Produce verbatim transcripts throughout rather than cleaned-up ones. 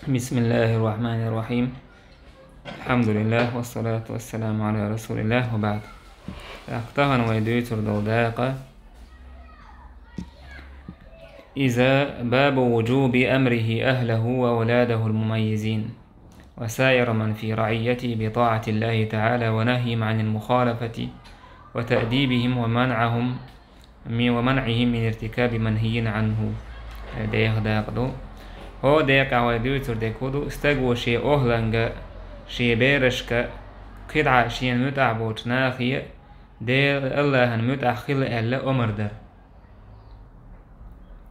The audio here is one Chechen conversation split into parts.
بسم الله الرحمن الرحيم. الحمد لله والصلاة والسلام على رسول الله وبعد. ТӀаккха тахана вай дуьйцур долу дакъа иза باب وجوب أمره أهله وأولاده المميزين وسائر من في رعيته بطاعة الله تعالى ونهيهم عن المخالفة وتأديبهم ومنعهم من ومنعهم من ارتكاب منهي عنه. Деха дакъа ду. ХӀокху декъехь вай дуьйцур дерг хӀун ду, стага шен охӀланга, шен берашка, кхидӀа шена муьтӀахь болчу нахе Дела АллахӀан муьтӀахь хила аьлла омар дара.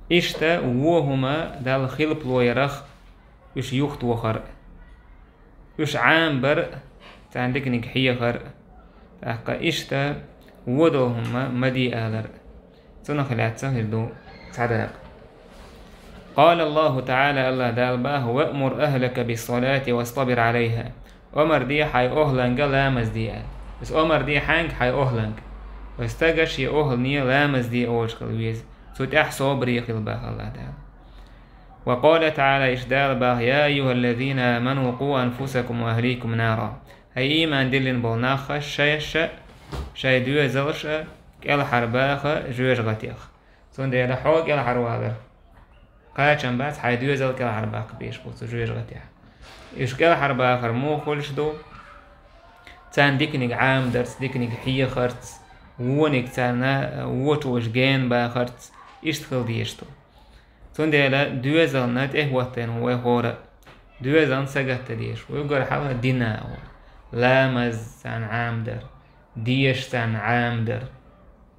Иштта вон хӀума Далла хилпало ярах уьш юхатохар а, уьш Ӏамабар а, царна диканиг хьехар а, тӀаккха иштта вон долу хӀума ма де алар а. Цунах лаьцна хир ду цхьа дакъа. قال الله تعالى, АллахӀ Дала боху: وأمر أهلك بالصلاة واصطبر عليها. Омар де хьайн охӀланга ламаз де аьлла. Иза омар де хьаьнга? Хьайн охӀланга. Вай стага шен охӀлане ламаз де олуш хила веза. Цу тӀехь собаре хила боху АллахӀ Дала. وقال تعالى, иштта Дала боху: يا أيها الذين آمنوا قوا أنفسكم وأهليكم نارا. ХӀай ийман диллина болу нах, шаьш а, шайн доьзалш а кӀелхьарбаха жоьжахатех. Цундела хьо кӀелхьарвалар кхачам бац, хьайн доьзал кӀелхьарбаккха безаш бу цу жоьжахатехь. Уьш кӀелхьарбахар муха хуьлуш ду? Царна диканиг Ӏамадарца, диканиг хьехарца, вониг царна, вочу уьш гена бахарца, иштта хила дезаш ду. Цундела доьзална тӀехӀоттийна ву вай хӀора а. Доьзална сагатдан дезаш ву. Уггар хьалха дина а ву. Ламаз царна Ӏамадар, дешаш царна Ӏамадар,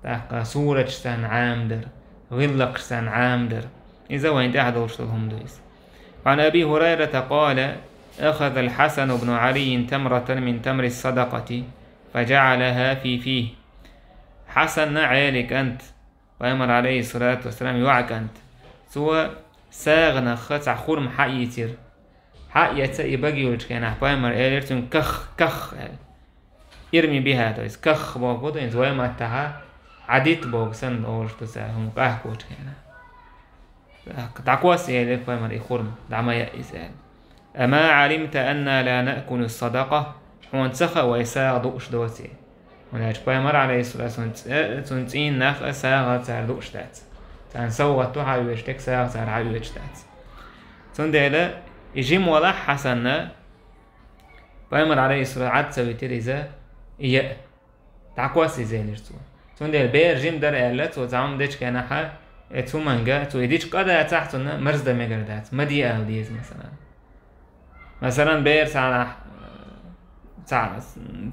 тӀаккха сураташ царна Ӏамадар, гӀиллакхаш царна Ӏамадар. Иза вайна тӀехь долуш долу хӀума ду иза. وعن أبي هريرة قال: أخذ الحسن بن علي تمرة من تمر الصدقة فجعلها في فيه. Хьасанна Ӏелин кӀант, пайхамар, алейхиссалату вассалам, йоӀан кӀант. Цо сагӀанах цхьа хурма хьаийцира. Хьаэца и бага йолчу хенахь, пайхамар элира цуьнга: «Ках, ках», – аьлла. «Ирми биха», то есть «ках» боху ду, иза вай маттахь «Ӏадит» боху санна олуш ду цара хӀума къахкочу хенахь. «ДӀакхосса», – элира пайхамар, – «и хурма, дӀа ма яа иза», – аьлла. «أما علمت أنا لا نأكل الصدقة؟ Хьуна ца хаьа вай сагӀа дууш доций?» ХӀунда аьлча пайхамар, алейхиссалату вассалам, цуьнан цӀийнах а сагӀа цара дууш дац. Царна совгӀат ду хьаоьцуш дерг сагӀа цара хьаоьцуш дац. Цундела и жима валахь Хьасанна, пайхамар, алейхиссалату, Ӏад ца витира иза и яа. «ДӀакхосса иза», – элира цо. Цундела бер жима дара аьлла, цо цхьа хӀума дечу хенахь, э, цу хӀуманга, цо и дича къа дацахь, цунна марздан мегар дац, ма де ала деза, масалан. Масалан, бер цхьанахь, цхьа-,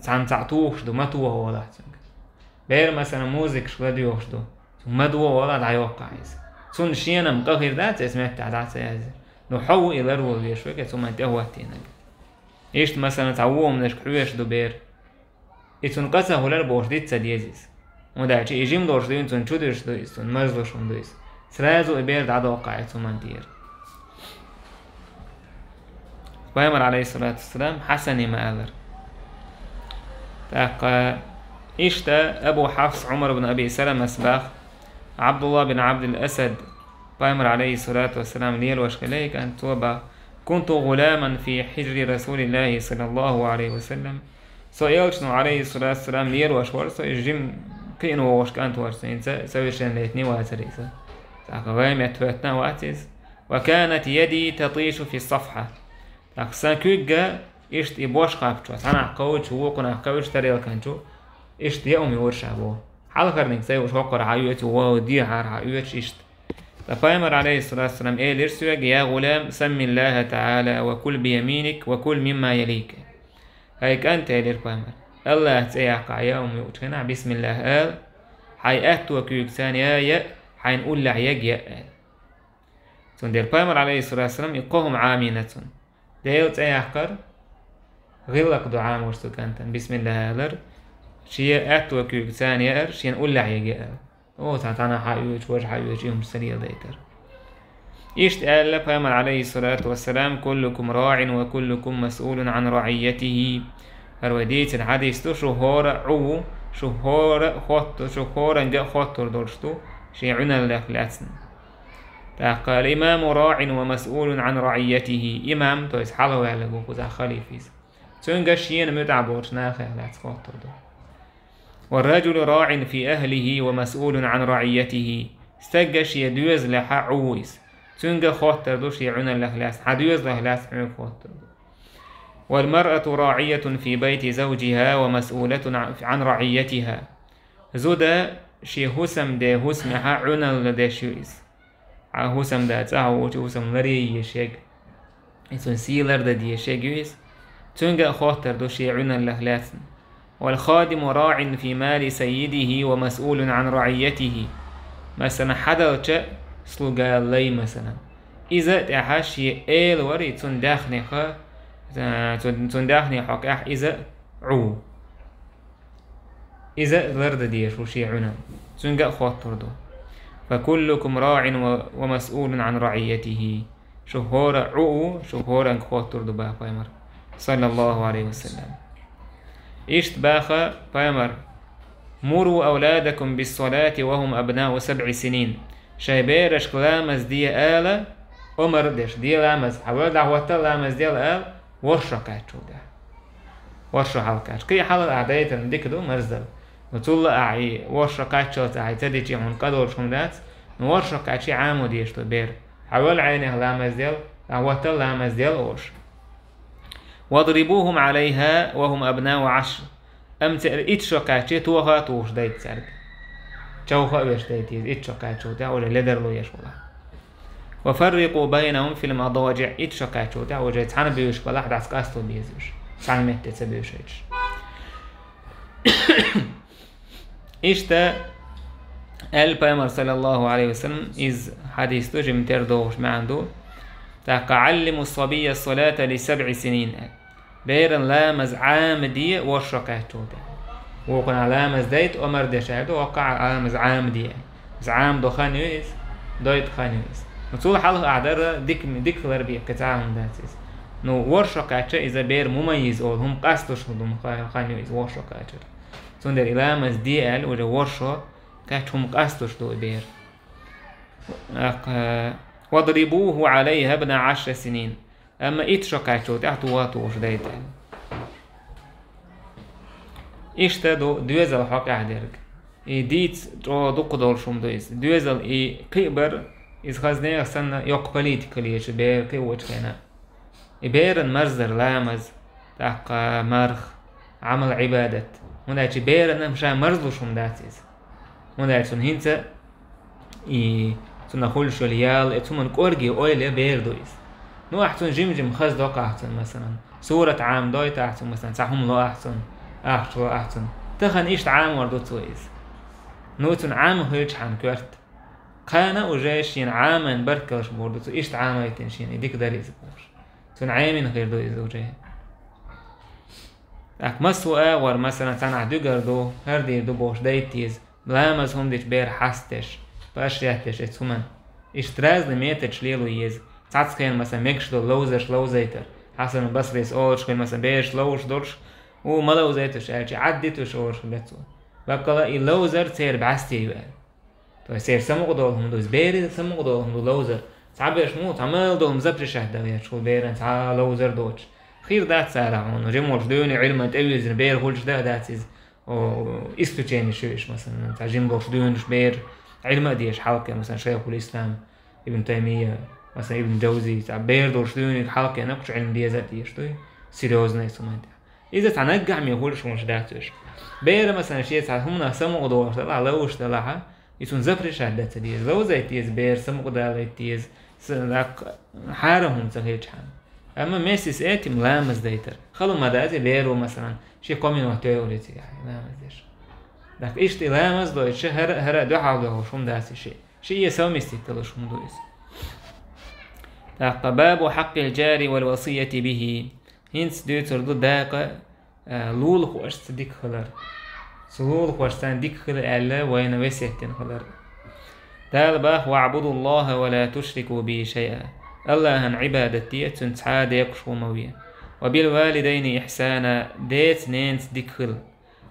цхьаьна цхьаъ тухуш ду, ма тоха олахь цуьнга. Бер, масалан, музыкашка ладоьгӀуш ду, цуьнга ма доха олахь, дӀайоккхахь иза. Цунна шена-м къа хир дац, иза меттахь дӀа ца яздира. Ну, хьо ву и ларвала везаш верг, цу хӀуманна тӀехӀоттийнарг. Иштта, масалан, цхьа вон хӀуманашка хьоьжуш ду бер. И цунна къа ца хуьлура бохуш диц ца деза иза. ХӀунда аьлча и жима долуш дуьйна цунна чудуьрш ду иза, цунна марзлуш хӀума ду иза. Сразу и бер дӀадоккхахь иза цу хӀуманна тӀера. Пайхамар, алейхиссалату вассалам, Хьасане ма аллара. ТӀаккха иштта Абу Хьафс Ӏумар ибн Аби Саламас баха, Ӏабдулла бин Ӏабдул Асад, пайхамар, алейхиссалату вассалам, лелош хилла и кӀант, цо баха: «كنت غلاما في حجر رسول الله صلى الله عليه وسلم». Со элчано, алейхиссалату вассалам, лелош вара со, иза жима кхиъна вогӀуш кӀант вара со, хӀинца совершеннолетний вацара иза. ТӀаккха гӀайметта хӀоьттина а вац иза. «وكانت يدي تطيش في الصفحة». ТӀаккха сан куьг а иштта и бошхапчо, цхьанахь кхочуш, вукхунах кхочуш тарелкан чу, иштта яа хӀума йора ша боху. Хьалхарниг ца юуш, хӀокхара хьаоьцу, вон дехьара хьаоьцуш иштта. Ткъа пайхамар, алейхиссалату вассалам, элира соьга: «يا غلام، سم الله تعالى وكل بيمينك وكل مما يليك». «ХӀай кӀант, – элира пайхамар, – АллахӀан цӀе яккхахь яа хӀума юучу хенахь бисмиллахӀ ала, хьайн аьтту куьйгаца яа яа, хьайна уллехь ерг яа», – аьлла. Цундела пайхамар, алейхиссалату вассалам, и кхо хӀума Ӏамийна цунна. Делан цӀе яккхар, гӀиллакх-дуӀа ма ду цу кӀантана, бисмиллахӀ алар, шен аьтту куьйгаца яар, шена уллехь ерг яар. О, цхьа тхьанахь хьаоьцуш, важа хьаоьцуш, и хӀумаш ца леладайтар. Иштта аьлла пайхамар, алейхиссалату вассалам: «كلكم راع وكلكم مسؤول عن رعيته». ХӀара вай дийцина хьадис ду, шу хӀора а Ӏу ву, шу хӀора а хотту-, шу хӀоранга а хоттур долуш ду шен Ӏуьналлех лаьцна. ТӀаккха: «الإمام راع ومسؤول عن رعيته». Имам, то есть хьалхаваьлларг ву кхузахь, халифа иза. Цуьнга шена муьтӀахь болчу нахах лаьцна хоттур ду. «والرجل راع في أهله ومسؤول عن رعيته». Стагга шен доьзалехь Ӏу ву иза. Цуьнга хоттур ду шен Ӏуьналлех лаьцна, хьан доьзалех лаьцна хьоьга хоттур ду. «والمرأة راعية في بيت زوجها ومسؤولة عن رعيتها». Зуда шен хӀусамден хӀусамехь Ӏуьналла деш ю иза. Хьан хӀусамда цӀахь воцу хӀусам ларъе езаш ерг, и цуьнан сий лардан дезаш ерг ю иза. Цуьнга а хоттур ду шен Ӏуьналлех лаьцна. «والخادم راع في مال سيده ومسؤول عن رعيته». Масалан, хьадалча слуга лай, масалан. Иза а тӀаьхьа шен эла вара и цунна даьхнех, а, цун, цунна даьхнех хьокъехь иза а Ӏу ву. Иза а лардан дезаш ву шен Ӏуьнан. Цуьнга а хоттур ду. «فكلكم راع ومسؤول عن رعيته». Шу хӀора Ӏу ву, шу хӀоранга хоттур ду, баха пайхамар, саллаллаху алейхи ва саллям. Иштта баха пайхамар: «مروا أولادكم بالصلاة وهم أبناء سبع سنين». Шайн берашка ламаз де ала, омар а деш, де ламаз, хьан вара дӀахӀотта ламаз дела ала, ворхӀ шо кхаьччул тӀаьхьа. ВорхӀ шо хьалакхаьчча. Кхин а хьалха ахь дайтарна дика ду, марздала. Ну, цул а ахь и ворхӀ шо кхаьччалц ахь и ца дичи хьуна къа долуш хӀума дац. Ну, ворхӀ шо кхаьччи Ӏамо дезаш ду бер. Хьан вара Ӏайнех ламаз дела, ахь ваттал ламаз дела оша. «واضربوهم عليها وهم أبناء عشر». Амма церан итт шо кхаьччи тоха а тухуш дайта цаьрга. Човха а веш дайта иза, итт шо кхаьччул тӀаьхьа уже ледарло еш валахь. «وفرقوا بينهم في المضاجع». Итт шо кхаьччул тӀаьхьа уже цхьаьна буьйсуш балахь, дӀаса къасто безаш. Цхьаьна метте ца буьйшуьйтуш. Иштта аьлла пайхамар, саллаллаху алейхи ва саллям, иза хьадис ду, жимма тера догӀуш маьӀна ду. ТӀаккха: «علموا الصبي الصلاة لسبع سنين». Беран ламаз Ӏамаде ворхӀ шо кхаьччул тӀаьхьа. Вукхунах ламаз дайта омар деш аьлла ду, оккха а ламаз Ӏамаде аьлла. Иза Ӏамадо хан ю иза, дойта хан ю иза. Ну, цул хьалха ахь дара дика, дика хилар бен, кхин цхьа а хӀума дац иза. Ну, ворхӀ шо кхаьчча иза бер мумаййиз олу, хӀума къастуш хӀума хан ю иза ворхӀ шо кхаьчча. Цундела и ламаз де аьлла, уже ворхӀ шо кхаьчча хӀума къастуш ду и бер. ТӀаккха: «واضربوه عليها ابن عشر سنين». Амма итт шо кхаьччул тӀаьхьа тоха а тухуш дайта. Иштта ду доьзал хьокъехь дерг. И дийца чӀогӀа дукха долуш хӀума ду иза. Доьзал и кхиабар, иза хаза нехан санна йоккха политика хила еза бер кхиочу хенахь. И беран марздар ламаз, тӀаккха марх, Ӏамал-Ӏибадат. ХӀунда аьлча берана ша марзлуш хӀума дац иза. ХӀунда аьлча цунна хӀинца и цунна хуьлуш йолу ял, и цу хӀуманна кӀорге ойла бер ду иза. Ну, ахь цунна жим-жим хаза доккху ахь цунна, масалан. Сурат Ӏамадойту ахь цунна, масалан, цхьа хӀума ло ахь цунна, ахча ло ахь цунна. Тахана иштта Ӏамор ду цо иза. Ну, цунна Ӏама хилча хьан коьрта. Кхана уже шена Ӏаман баркаллаш бохур ду цо, иштта Ӏамойтина шена, и дика дара иза бохуш. Цунна Ӏемина хир ду иза уже. ТӀаккха массо а агӀор, масалан, цхьанхьа дуьгар ду, хӀара дийр ду бохуш дайта деза. Ламаз хӀума дича бер хьастадеш, паш еттеш эцу хӀуманна. Иштта разный методаш лело еза. Цхьацца хенахь, масалан, мегаш долу ловзарш ловзайтар. Хьасан Басрис олуш хилла, масалан, бераш ловзуш долуш, у, ма ловзайтуш аьлча, Ӏаддитуш олуш хилла цо. Баккъала и ловзар церан бӀаьсте ю аьлла. То есть церан самукъадолу хӀума ду иза, берийн самукъадолу хӀума ду ловзар. Цхьаберш ма ву, цхьа мел долу хӀума запрещать дан езаш ву беран, цхьа ловзар доцуш. Хир дац цара хьуна, жима волчу дуьйна Ӏилман тӀевирзина бер хуьлуш дан а дац иза. О, исключение шу иш, масалан, цхьа жима болуш дуьйнаш бер Ӏилма а дезаш хьалхе, масалан, Шайхул Ислам, Ибн Таймия, масалан, Ибн Джавзи, цхьа бер долуш дуьйна хьалхе, накхучу Ӏилма деза а дезаш дуй, серьёзно иза хӀуманна тӀехь. Иза цхьа наггахь ме хуьлуш хӀуманаш дац уьш. Бера, масалан, шен цхьа хӀуманах самукъадолуш далахь, ловзуш далахь, и цунна запрещать дан ца деза. Ловзайта деза бер, самукъадалайта деза, с-, даккха хьарам хӀума ца хилчхьана. Амма вместе с этим ламаз дайтар. Хала ма дац и беро, масалан, шен комино тойур ю цигахь ламаз деш. ТӀаккха иштта и ламаз дойтуш, хӀара, хӀара дуьхьал дохуш хӀума дац и шиъ. Шиъ совместить далуш хӀума ду иза. ТӀаккха: «باب حق الجار والوصية به». ХӀинца дуьйцур ду дакъа, а, лулахошца дика хилар. Цу лулахошца дика хила аьлла, вайна весет дина хилар. Дала боху: «واعبدوا الله ولا تشركوا به شيئا». АллахӀан Ӏибадат де, цуьнца цхьа а декъаш хӀума ма ве. «وبالوالدين إحسانا», деца-ненаца дика хила.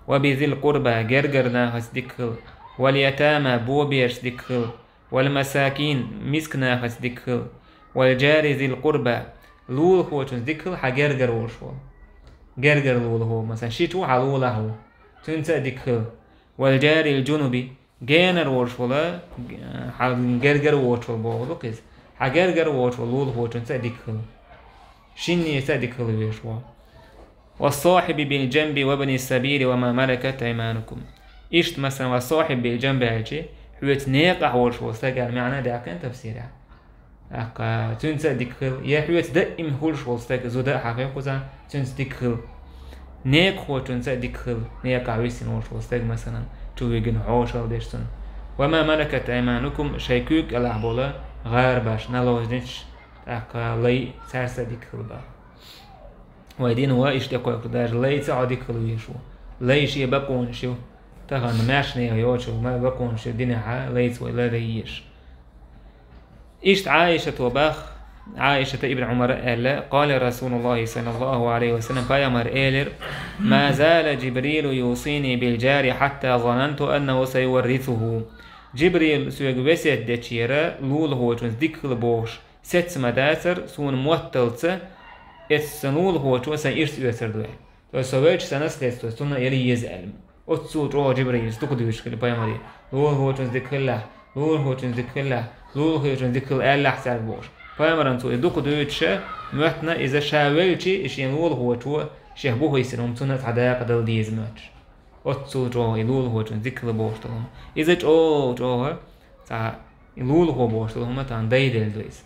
«وبذي القربى», гергара нахаца дика хила. «واليتامى», боберашца дика хила. والمساكين, миска нахаца дика хила. والجار ذي القربى, лулахочунца дика хила хьан гергара волуш волу. Гергара лулахо, масалан, шича ву, хьан лулахь ву, цуьнца а дика хила. والجار الجنب, генара волуш волу, хьан гергара воцуш волу боху ду-кх иза. Хьан гергара воцуш волу лулахочунца а дика хила. Шиннеца а дика хила везаш ву. والصاحب بالجنب وابن السبيل وما ملكت أيمانكم. Иштта, масалан, والصاحب بالجنب аьлча, хьоьца некъахь волуш волу стаг аьлла маьӀна а даьккхина тафсирехь. ТӀаккха цуьнца а дика хила, я хьоьца даим хуьлуш волу стаг, зуда а хьан хи кхузахь, цуьнца дика хила. Некъахочунца а дика хила, некъахь висина волуш волу стаг, масалан, чу вигина хьошалла деш цунна. وما ملكت أيمانكم, шайн куьйга кӀелахь болу гӀарабаш, наложницаш, тӀаккха лай, цаьрца а дика хила боху. Вай дин ван иштта кхойкху, даже лайца а хьо дика хила везаш ву. Лай шен бакъонаш ю. Тахана маьрша нехан йоцуш ма бакъонаш ю динехь, лайца вай лар езаш. Иштта Ӏайшата боху, Ӏайшата ибн Ӏумара аьлла: قال رسول الله صلى الله عليه وسلم, пайхамар элира: ما زال جبريل يوصيني بالجار حتى ظننت أنه سيورثه. Жибрил соьга весет дечера, лулахочунца дика хила бохуш, сецца ма дацара, суна мотталца, эцу сан лулахочо сан ирс оьцур ду аьлла. То есть со велча, сан наследство цунна яла еза аьлла. Оццул чӀогӀа Жибрилс дукха дуьйцуш хилла пайхамаре: лулахочунца дика хилалахь, лулахочунца дика хилалахь, лулахочунца дика хила аьллахь цаьрга бохуш. Пайхамарна цо и дукха дуьйцуша, моьттина иза ша велча, и шен лулахочо шех бухийсина хӀума цунна цхьа дакъа дала деза моьттуш. Оццул чӀогӀа и лулахочунца дика хила бохуш долу хӀума. Иза чӀогӀа, чӀогӀа цхьа и лулахо бохуш долу хӀума тахана дайделла ду иза.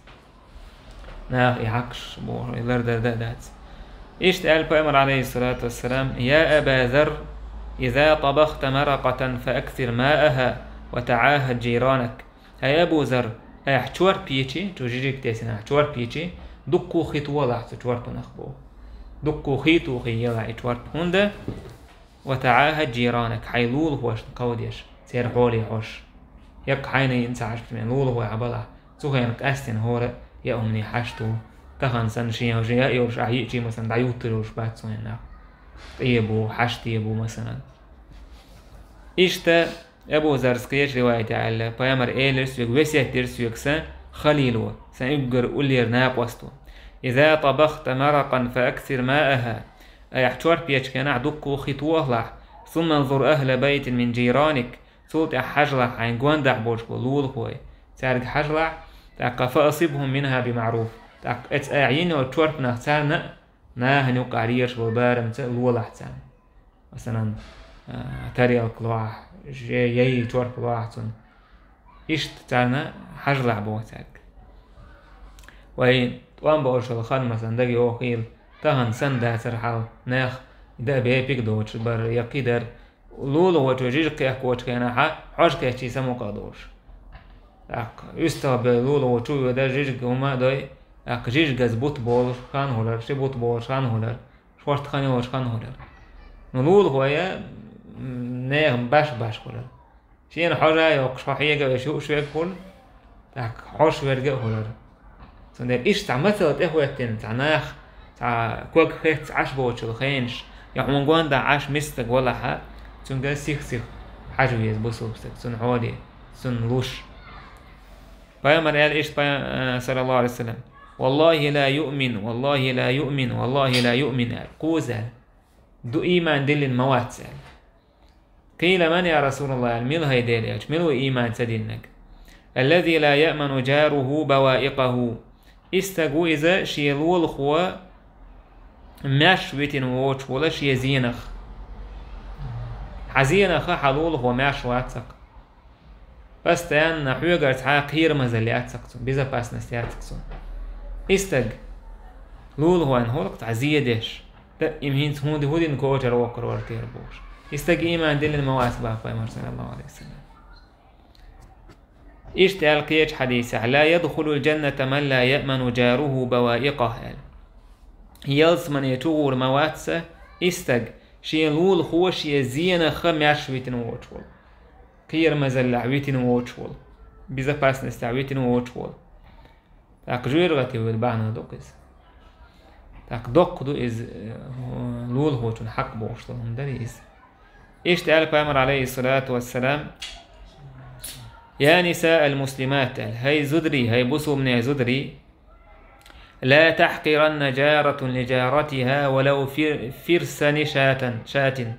Наха и хьакхаш боху, и лардарда а дац. Иштта аьлла пайхамар, عليه الصلاة والسلام: يا أبا ذر، إذا طبخت مرقة فأكثر ماءها وتعاهد جيرانك. Хьай Абу Зар, айхьа чорпа йичи, чу жижиг тесина, айхьа чорпа йичи, дуккха хи тохалахь цу чорпанах боху. Дуккха хи тохий елахь и чорпа. ХӀунда وتعاهد جيرانك, хьайн лулахошна кховдеш, церан хьоле хьожуш. Яккха хьайна йина ца Ӏаш, мен лулахой хьан балахь, цу хенахь къаьстина хӀора а яа хӀумане хьашт ву. Тахана санна шен, шен яа йолуш, ахь йиъчий, масалан, дӀаюттур йолуш бац цу хенахь. Къе бу, хьаште бу, масалан. Иштта Абу Зарс кхечу риваятехь аьлла, пайхамар элира соьга, весет дира соьга сан халило, сан уггар уллера накъосто: إذا طبخت مرقا فأكثر ماءها. Айхьа чорпа ечу хенахь дуккха хи тохалахь, ثم انظر أهل بيت من جيرانك, цул тӀаьхьа хьажалахь хьайн гондахь болчу болу лулахой, цаьрга хьажалахь, тӀаккха فأصبهم منها بمعروف, тӀаккха эца айхьа йина йолчу чорпанах царна а нахана юккъехь лелаш болу барамца лолахь царна. Масалан, а, тарелка лохьа, же яй чорпа лохьа цунна. Иштта царна хьажалахь боху цаьрга. Вай тӀом бовлуш йолу хан, масалан, дага йохийла, тахана санна дацара хьал, нах дан бепиг доцуш бара, я кхидара, лулахочо жижиг кхехкочу хенахь, хьожа кхеччий самукъа а долуш. ТӀаккха уьстагӀ бен лулахочо воьду, жижиг хӀума а дой, тӀаккха жижигаза бут болуш хан хуьлура, ши бут болуш хан хуьлура. Шорта хан йолуш хан хуьлура. Ну, лулахой, м, нехан баш-баш хуьлура. Шена хьожа а йоккхуш, хьо хьега а веш, юуш верг хуьлу, тӀаккха хьожуш верг а хуьлура. Цундела иштта цхьа мацалла тӀехӀоьттина, цхьа нах, цхьа ког хетта Ӏаш боцучул хенаш, я хьуна гондахь Ӏаш миска стаг валахь, цуьнга сих-сиха хьажа веза бусалба стаг, цунна хьоле, цунна луш. Пайхамар аьлла иштта, пай-, э, саллаллаху алейхи ва саллям: والله لا يؤمن، والله لا يؤمن، والله لا يؤمن, аьлла. Кхуза аьлла: ду ийман диллина ма вац, аьлла. قيل: من يا رسول الله, аьлла, мила хӀай Делан элча, мила ву ийман ца диллинарг? الذي لا يأمن جاره بوائقه. И стаг ву иза, шен лулахо маьрша витина воцуш волу шен зенах. Хьан зенах хьан лулахо маьрша вац-кх. Постоянно хьоьгара цхьа а кхерамазалла яц-кх цунна, безопасность яц-кх цунна. И стаг лулахойн хӀуллакх цхьа зе деш, даим хӀинца хӀунда, хӀун дина кочара воккхур вара тера бохуш. И стаг ийман диллина ма вац боху пайхамар, саллаллаху алейхи ва саллям. Иштта аьлла кхечу хьадисехь: لا يدخل الجنة من لا يأمن جاره بوائقه, аьлла. Ялсамане чугӀур ма вац и стаг, шен лулахо шен зенах маьрша витина воцуш волу. Кхерамазаллехь витина воцуш волу, безопасностехь витина воцуш волу. ТӀаккха жоьжахате вуьйла бахьана ду-кх иза. ТӀаккха доккха ду иза, э, лулахочун хьакъ бохуш долу хӀума дара иза. Иштта аьлла пайхамар, алейхиссалату вассалам: يا نساء المسلمات, хӀай зударий, хӀай бусалба зударий, لا تحقرن جارة لجارتها ولو فرس شاة.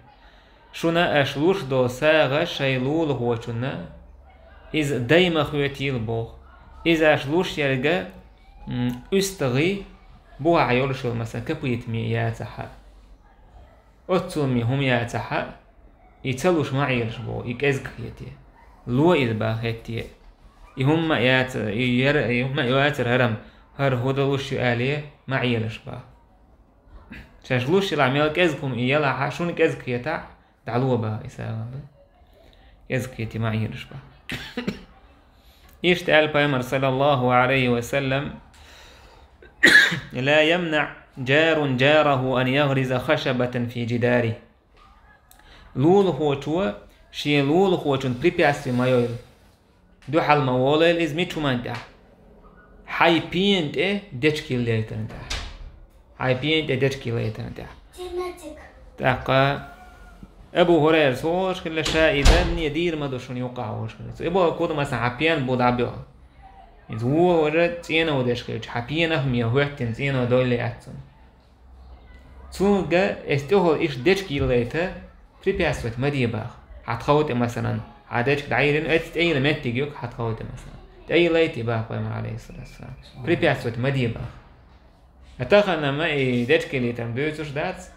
Шуна аш луш долу сагӀа шайн лулахочунна, иза дай ма хетийла боху. Иза аш луш ерг уьстагӀий, бухахь йолуш йолу, масала, капитаме яцахь а, оццул хӀума яцахь а, и ца луш ма Ӏелаш боху, и кӀезиг хетий. Ло иза боху хетий. И хӀума ма яцара, и яра, и хӀума ма яцара хӀара, хӀара хӀун дан луш ю аьлла, ма Ӏелаш боху. Шаьш луш елахь, мел кӀезиг хӀума и елахь, шуна кӀезиг хетахь, дӀало боху и сагӀа. КӀезиг хетий ма Ӏелаш боху. Иштта аьлла Пайхамара, саллаллаху Ӏалайхи ва саллам: لا يمنع جار جاره أن يغرز خشبة في جداره. Лулахочо шен лулахочунна препятствие ма йойла. Дуьхьал ма волайла иза мича хӀуманна тӀехь. Хьайн пена тӀе дечка йиллийтарна тӀехь. Хьайн пена тӀе дечка йиллийтарна тӀехь. ТӀаккха Абу ХӀурайрас олуш хилла, ша и данне дийр ма ду шуна юккъахь олуш хилла. Цо и боху куду, масала, хьан пен бу дӀабоьху. Иза вон важа цӀено деш хилча, хьан пенах ме хӀоьттина цӀено дойлле аьтту цунна. Цунга эс тӀехула иштта дечка йиллайта, препятствовать ма де боху. Хьан тхов тӀе, масалан, хьан дечка дӀайиллина, эццахь тӀейилла меттиг ю-кх хьан тхов тӀе, масалан. ТӀейиллайта боху Пайхамара, Ӏалайхиссалату вассалам. Препятствовать ма де боху. Ткъа тахана ма и дечка йиллийтар дуьйцуш дац,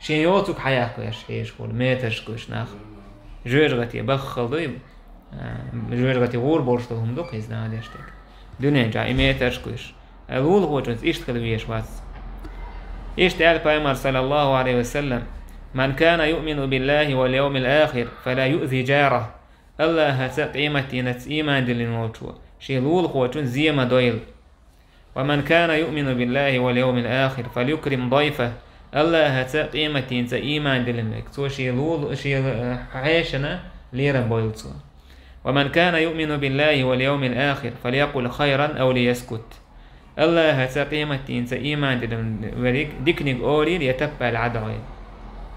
шен йоцург хьаяккха еш хьешаш хуьлу, метраш кхуьйсуш нах. Жоьжахати баххал дуй, а, жоьжахати гӀур болуш долу хӀума ду-кх иза нах деш дерг. Дуьнен чохь и метраш кхуьйсуш. Э, лулахочуьнца иштта хила везаш вац. Иштта аьлла Пайхамара, саллаллаху Ӏалайхи ва саллам: من كان يؤمن بالله واليوم الآخر فلا يؤذ جاره. АллахӀаца, къематденаца ийман диллина волчо шен лулахочунна зе ма дойла. ومن كان يؤمن بالله واليوم الآخر فليكرم ضيفه. АллахӀаца, къематденаца ийман диллина верг, цо шен лула, шен, э, хьешана лерам бойла цо. ومن كان يؤمن بالله واليوم الآخر فليقل خيرا أو ليسكت. АллахӀаца, къематденаца ийман диллина верг диканиг олийла я таппаьлла Ӏа дӀойла.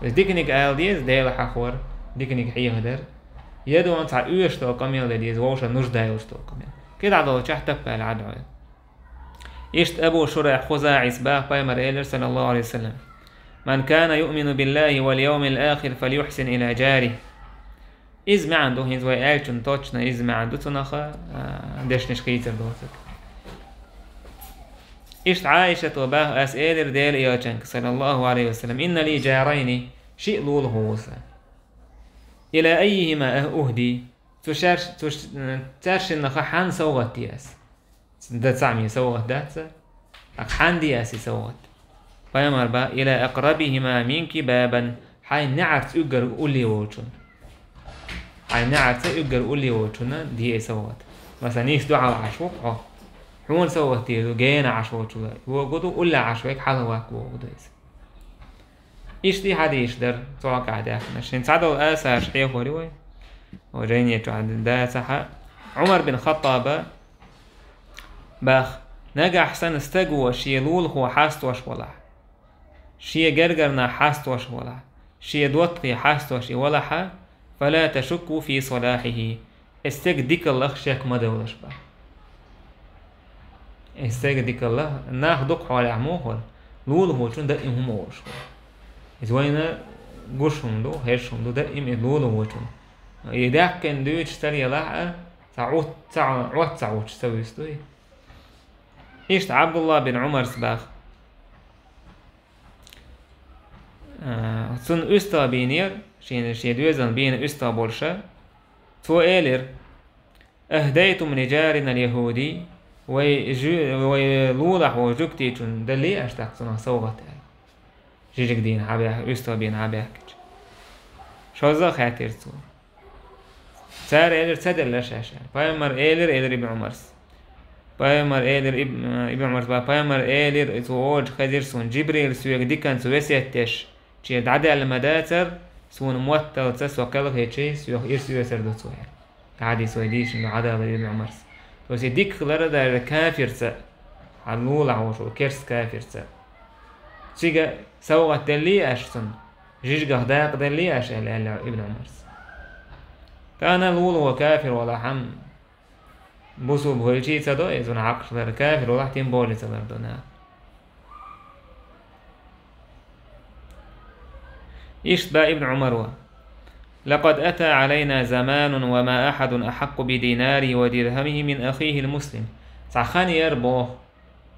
Иза диканиг ала деза, Дела хьахор, диканиг хьехадар. Я дуьйна цхьа оьшуш долу къамел дан деза, вовшашна нужда йолуш долу къамел. КхидӀа долчохь таппаьлла Ӏа дӀойла. Иштта Абу Шурайхь ХузаӀис боху, Пайхамара элира, саллаллаху Ӏалайхи ва саллам: من كان يؤمن بالله واليوم الآخر فليحسن إلى جاره. Иза маьӀна ду, хӀинца вай аьллачун точно иза маьӀна ду цунах, а, дешнаш хийцар доцург. Иштта Ӏайшата боху, ас элира Делан элчанга, саллаллаху Ӏалайхи ва саллам: إن لي جارين, шиъ лулахо ву сан. إلى أيهما أهدي؟ Цу шаьш-, цу ш-, цаьршиннах хьанна совгӀат де ас? Дан цхьамма совгӀат дац цара. ТӀаккха хьанна де ас и совгӀат? Пайхамара боху: إلى أقربهما منك بابا. Хьайн неӀарца уггар улле волчунна. Хьайн неӀарца уггар улле волчунна де и совгӀат. Масала, нийса дуьхьал Ӏаш ву хьо. Хьуна совгӀат дийр ду, гена Ӏаш волчул вогӀу ду, улле Ӏаш верг хьалха ваккха вогӀу ду иза. Иштта и хьадисаш дара цу хьокъехь даьхнарш. ХӀинца цхьадолу асарш хьехор ю вай. О, жайни чохь дацахь а. Ӏумар бин Хаттаба боху: нагахь санна стаг ву шен лулахо хьастош валахь, шен гергара нах хьастош валахь, шен доттагӀий хьастош и валахь а, فلا تشكوا في صلاحه. И стеган дикаллах шек ма довлаш боху. И стеган дикаллах, нах дукха хьолехь муха хуьлу, лулахочун даим хӀума олуш хуьлу. Иза вайна гуш хӀума ду, хезаш хӀума ду, даим и лулахочун. И даьккхина дуьйцуш тера елахь а, цхьа Ӏут-, цхьа Ӏот ца Ӏуттуш ца вуьсу дуй. Иштта Ӏабдулла бин Ӏумарс боху. А, цунна уьстагӀ бийнера, шен, шен доьзална бийна уьстагӀ болуша. Цо элира: أهديتم لجارنا اليهودي؟ Вай жу-, вай лулахь волу жуьгтичунна деллий аша тӀаккха цунах совгӀат аьлла? Жижиг дийна хьабаьхка, уьстагӀ бийна хьабаьхкича. Шозза а хаьттира цо. Цара элира: ца делла шаьш аьлла. Пайхамара элира, элира Ибн Ӏумарс. Пайхамара элира Иб-, Ибн Ӏумарс боху, Пайхамара элира, цо олучу хезира суна, Жибрил соьга диканца весет деш, чера дӀадаьлла ма дацара, суна мотталца со кхелхичи, соьх ирс оьцур ду цо аьлла. Хьадис вай дийшина ду, Ӏадала Ибн Ӏумарс. То есть и дика хилар а даже кафирца, хьан лулахь волуш волу керста кафирца. Цига совгӀат деллий аша цунна? Жижигах дакъа деллий аша аьлла, аьлла Ибн Ӏумарс. Тахана лулахо кафир валахь а, Бусулба хилча а ца до, из вайна хьакъ ца лар, кафир валахь тем более ца лар до, на. Иштта боху Ибн Ӏумара: «لقد أتى علينا زمان وما أحد أحق بديناره ودرهمه من أخيه المسلم». Цхьа хан яра боху.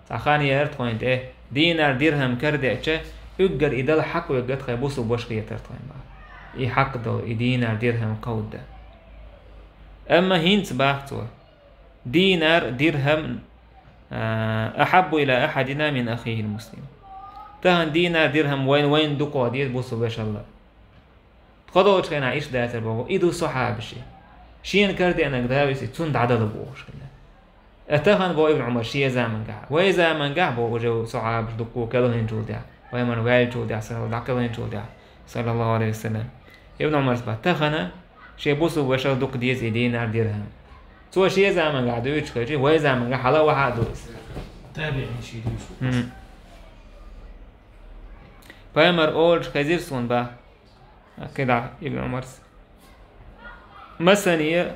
Цхьа хан яра тхойна тӀе. Динар, дирхӀам карадеъча, уггар и дала хьакъ верг тхайн бусулба ваша хетара тхойна боху. И хьакъ долу, и динар, дирхӀам кховдадан. Амма хӀинца боху цо: «دينار درهم أحب إلى أحدنا من أخيه المسلم». Тахана динар, дирхӀам вайна, вайна дукха деза бусулба вешал а. Тхо долчу хенахь иштта дацара боху, и ду сахьабаши. Шена карадеанарг дӀависий, цунна дӀадала бохуш хилла. Э, тахана боху Ибн Ӏумар шен заманахь. Вайн заманахь боху уже сахьабаш дукха кхелхинчул тӀаьхьа. Пайхамар ваьллачул тӀаьхьа, салла-, дӀакхелхинчул тӀаьхьа. Саллаллаху алейхи ва саллям. Ибн Ӏумарс боху, тахана шен бусулба вешал дукха деза и динар, дирхӀам. Цо шен заманахь дуьйцуш хилча, вайн заманахь хьала а вахьа а ду иза. Табиин ши дуьйцу. Мгм. Пайхамар олуш хезира суна боху. КхидӀа Ибн Ӏумарс. Масане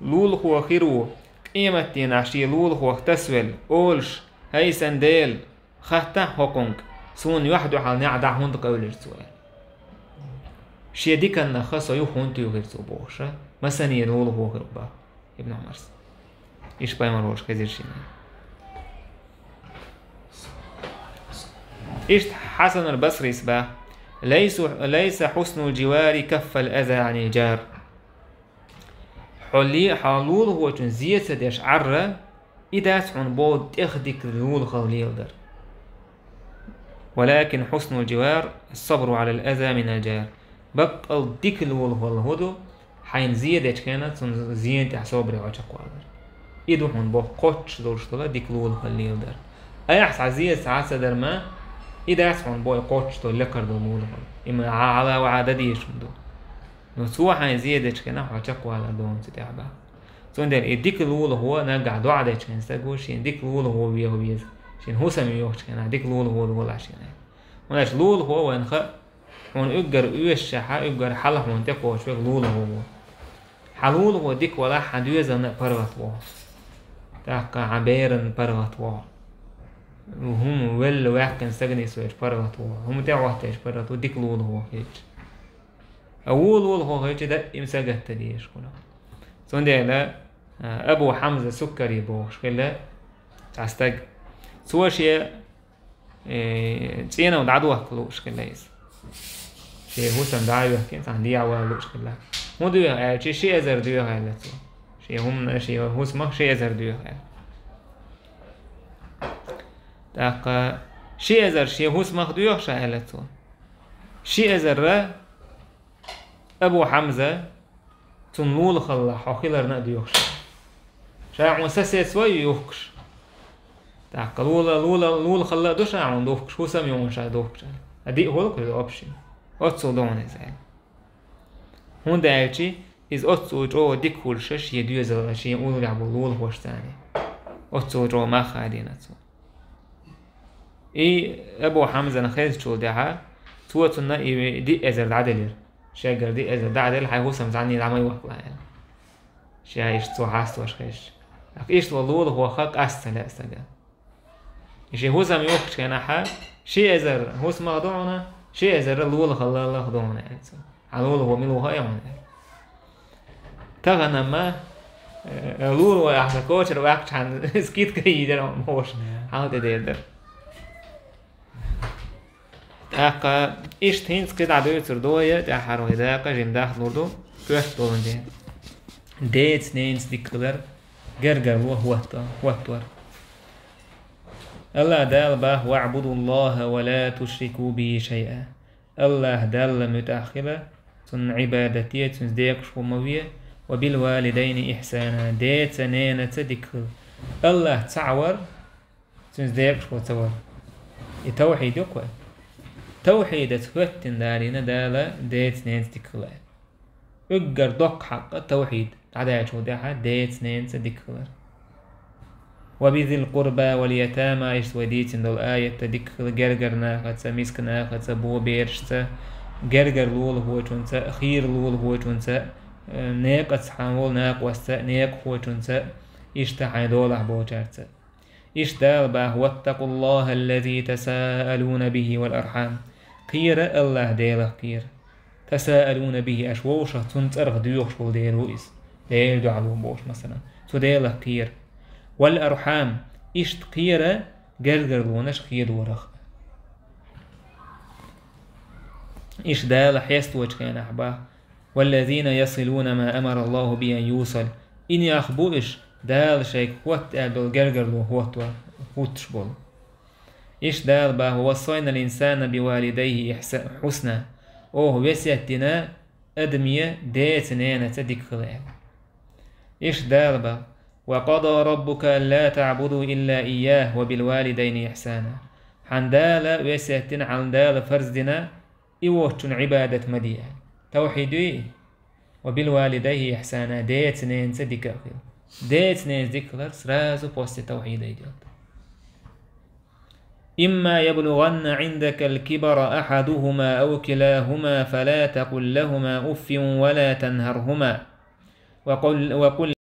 лулахо хир ву, къематдийнахь шен лулахох тасавелла, олуш: «ХӀай сан Дела, хаттахь хӀокхунга, суна юьхь дуьхьал неӀ дӀа хӀунда къевлира цо?» аьлла. Шен диканнах со юха хӀунда туьйхира цо бохуш, масане лулахо хир ву боху Ибн Ӏумарс. Иштта пайхамар волуш хезира шена. Иштта Хьасанул Басрис боху: «ليس، ليس حسن الجوار كف الأذى عن الجار». Хьо ле-, хьо лулахочун зе ца деш Ӏар, и дац хьуна боху тӀех дика лулахалла леладар. «ولكن حسن الجوار الصبر على الأذى من الجار». Баккъал дика лулахалла хӀун ду, хьайна зе дечу хенахь цунна зена тӀехь собаре хьо чекхвалар. И ду хьуна боху кхоччуш долуш долу дика лулахалла леладар. Айхьа цхьа зе ца ца дар ма, и дац хьуна боху кхоччуш долу лекхара долу лулахалла. И ма хьан хьала вахьа дан дезаш хӀума ду. Но цо хьайна зе дечу хенахь хьо чекхвалар ду хьуна цу тӀехь боху. Цундела и дика лулахо наггахь доӀа дечу хенахь стаг ву, шен дика лулахо веха веза. Шен хӀусам йохучу хенахь дика лулахо лолахь шена. ХӀунда аьлча лулахо вайна хаьа, хьуна уггар оьшучохь, уггар хьалха хьуна тӀекхочуш верг лулахо ву. Хьан лулахо дика валахь, хьан доьзална а паргӀат вогӀу. ТӀаккха хьан беран паргӀат вогӀу. ХӀума велла ваьккхина стагана йисвелча паргӀат вогӀу. ХӀума тӀехӀоттийча паргӀат ву дика лулахо хилча. А ву лулахо хилча даима сагатдан дезаш хӀума. Цундела, а, Абу Хьамза Суккари бохуш хилла цхьа стаг. Цо шен э, цӀенах дӀадохка лууш хилла иза. Шен хӀусам дӀа а йохкина, цхьаьна дехьавала лууш хилла. ХӀун доьху аьлча, ши эзар доьху аьлла цо. Шен хӀуманах, шен хӀусамах ши эзар доьху аьлла. ТӀаккха ши эзар шен хӀусамах доьху ша аьлла цо. Ши эзарра Абу Хьамза, цунна лулахаллах хьо хиларна а доьхуш. Ша хьуна сосед свой юхкуш. ТӀаккха лула-, лула-, лулахалла а ду ша хьуна духкуш, хӀусам ю хьуна ша духкуш. А диъ хӀуллакх ю общий. Оццул ду хьуна иза аьлла. ХӀунда аьлча иза оццул чӀогӀа дика хуьлуш шен доьзална, шен уллехь болу лулахошцаний. Оццул чӀогӀа мах хадийна цо. И Абу Хьамзана хезначул тӀаьхьа, цо цунна и диъ эзар дӀаделира. Шегара диъ эзар дӀаделла, хьайн хӀусам цхьанний дӀа ма йохкалахь аьлла. Ша иштта цо хьастош хезча. ТӀаккха иштта волу лулахо ха къаста ца лаьа стага. И шен хӀусам йохкучу хенахь, ши эзар хӀусамах ду хьуна, ши эзар лулахаллах ду хьуна аьлла цо. Хьан лулахо мила ву хаьа хьуна аьлла. Тахана-м, э, лулахо ахча кочара ваьккхича хьан скидка йийр яра хьуна бохуш, хьал тӀедер дара. ТӀаккха иштта хӀинца кхидӀа дуьйцур ду вай, тӀаьххьара вай дакъа жимма дахлур ду, коьрта долун ден. Деца-ненаца дика хилар, гергарло хӀотто-, хӀоттор. АллахӀ Дала боху: «واعبدوا الله ولا تشركوا به شيئا». АллахӀ Далла муьтӀахь хила, Цунна Ӏибадат де, Цуьнца декъашхо ма ве, «وبالوالدين إحسانا», деца-ненаца дика хила. АллахӀ цхьаъ вар, Цуьнца декъашхо ца вар. И тавхьид ю-кх вай. Тавхьидаца хӀоьттина далийна Дала деца-ненаца дика хила аьлла. Уггар доккха хьакъ тавхьид дӀадаьллачул тӀаьхьа деца-ненаца дика хилар. «وبذي القربى واليتامى», иштта вай дийцина долу аятта дика хила гергара нахаца, миска нахаца, бо берашца, гергара лулахочунца, хийра лулахочунца, э, некъаца хьан волу накъостца, некъахочунца, иштта хьайн долахь болчаьрца. Иштта Дала баха: «واتقوا الله الذي تساءلون به والأرحام». Кхера АллахӀ Делах кхера. «تساءلون به», аш вовшах цунна цӀарах доьхуш волу Дела ву иза. Делан дуьхьал ву бохуш, масалан. Цу Делах кхера. «والأرحام», иштта кхера гергарлонаш хедорах. Иштта Дала хьесточу хенахь баха: «والذين يصلون ما أمر الله به أن يوصل». И нах бу уьш, Дала шайга хӀотта аьлла долу гергарло хӀоттор, хӀуттуш болу. Иштта Дала баха: «ووصينا الإنسان بوالديه إحس-، حسنا». Оха весет дина, адаме деца-ненаца дика хила аьлла. Иштта Дала баха: «وقضى ربك ألا تعبدوا إلا إياه وبالوالدين إحسانا». Хьан Дала весет дина, хьан Дала фарз дина, и воцчунна Ӏибадат ма де аьлла. Тавхьид юй? «وبالوالدين إحسانا», деца-ненаца дика а хила. Деца-ненаца дика хилар сразу после тавхьида идет. «إما يبلغن عندك الكبر أحدهما أو كلاهما فلا تقل لهما أف ولا تنهرهما وقل، وقل